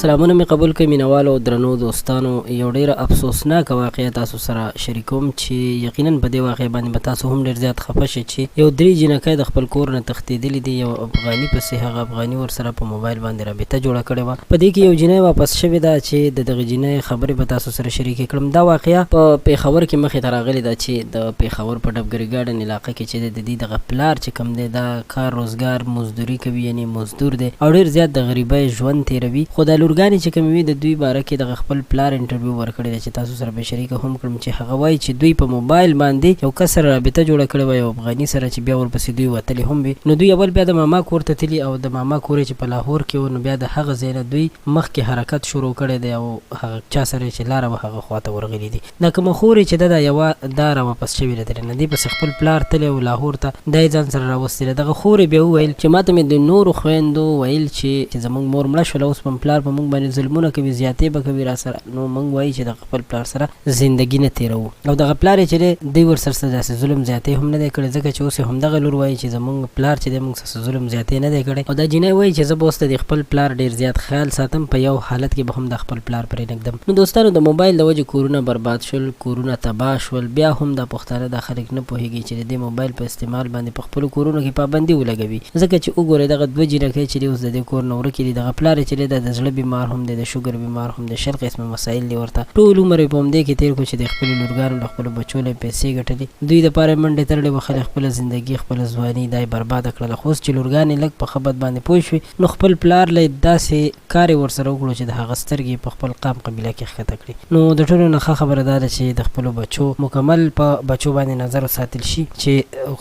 سلامونه مې قبول کړئ مینوالو او درنو دوستانو. یو ډیره افسوسناکه واقعه تاسو سره شریکوم چې یقینا په دې واقعه باندې به تاسو هم ډیر زیات خفه شئ چې یو درې جینکۍ د خپل کور نه تښتېدلي دي یو افغاني پسې هغه افغاني ورسره په موبایل باندې رابطه جوړه کړې وه. په دې کې یو جینۍ واپس شوې ده چې د دغې جینۍ خبرې به تاسو سره شریکې کړم. دا واقعه په پېښور کې مخې ته راغلې ده چې د پېښور په ډبګري ګارډن علاقه کې چې دی د دې دغه پلار چې کوم دی دا کار روزګار مزدوري کوي یعنې مزدور دی او ډېر زیات د غریبۍ ژوند تېروي خو دا لورګانې چې کومې وي د دوی باره کې دغه خپل پلار انټرویو ورکړې ده چې تاسو سره به یې شریکه هم کړم چې هغه وایي چې دوی په موبایل باندې یو کس سره رابطه جوړه کړې وه یو افغاني سره چې بیا ورپسې دوی وتلې هم وي نو دوی اول بیا د ماما کور ته تللي او د ماما کور یې چې په لاهور کې و نو بیا د هغه ځای نه دوی مخکې حرکت شروع کړی دی او هغه چا سره یې چې لاره وه هغه خواته ورغلي دي. دا کومه خور یې چې ده دا یوه دا را واپس شوې ده ترېنه دې پسې خپل پلار تللی و لاهور ته دا یې ځان سره راوستې ده. دغه خور یې بیا وویل چې ماته مې د نورو خویندو ویل چې چې زموږ مور مړه شوله اوس به مو پلار په موږ باندې ظلمونه کوي زیاتې به کوي راسره نو موږ وایي چې د خپل پلار سره زندګي نه تېروو او دغه پلار یې چې دی دوی ورسره څه داسې ظلم زیاتی هم نه دی کړی ځکه چې اوس یې همدغه لور وایي چې زمونږ پلار چې دی مونږ سره څه ظلم زیاتی نه دی کړی او دا جینۍ وایي چې زه به اوس د دې خپل پلار ډېر زیات خیال ساتم په یو حالت کې به هم دا خپل پلار پرې نږدم. نو دوستانو د موبایل د وجې کورونه برباد شول کورونه تباه شول بیا هم دا پښتانه دا خلک نه پوهیږي چې د دې موبایل په استعمال باندې په خپلو کورونو کې پابندي ولګوي ځکه چې وګورئ دغه دوه جینکۍ چې دي اوس د دې کور نه ورکې دي دغه پلار یې چې دی دا د زړه بیمار هم دی د شوګر بیمار هم دی 20 قسمه مسایل دي ورته ټول عمر یې په همدې کې تېر کړو چې د خپلې لورګانو له خپلو بچو له یې پیسې ګټلې دوی دپاره یې منډې ترړې وهلې خپله زندګي خپله ځواني دا یې برباده کړله خو اوس چې لورګانې لږ په ښه بد باندې پوه شوې نو خپل پلار له یې داسې کار یې ورسره وکړو چې د هغه سترګې یې په خپل قام قبیله کې ښکته کړې. نو د ټولو نه ښه خبره دا ده چې د خپلو بچو مکمل په بچو باندې نظر وساتل شي چې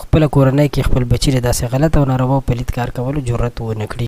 خپله کورنۍ کې خپل بچي له داسې غلط او ناروا او پلیت کار کولو جرات ونه کړي.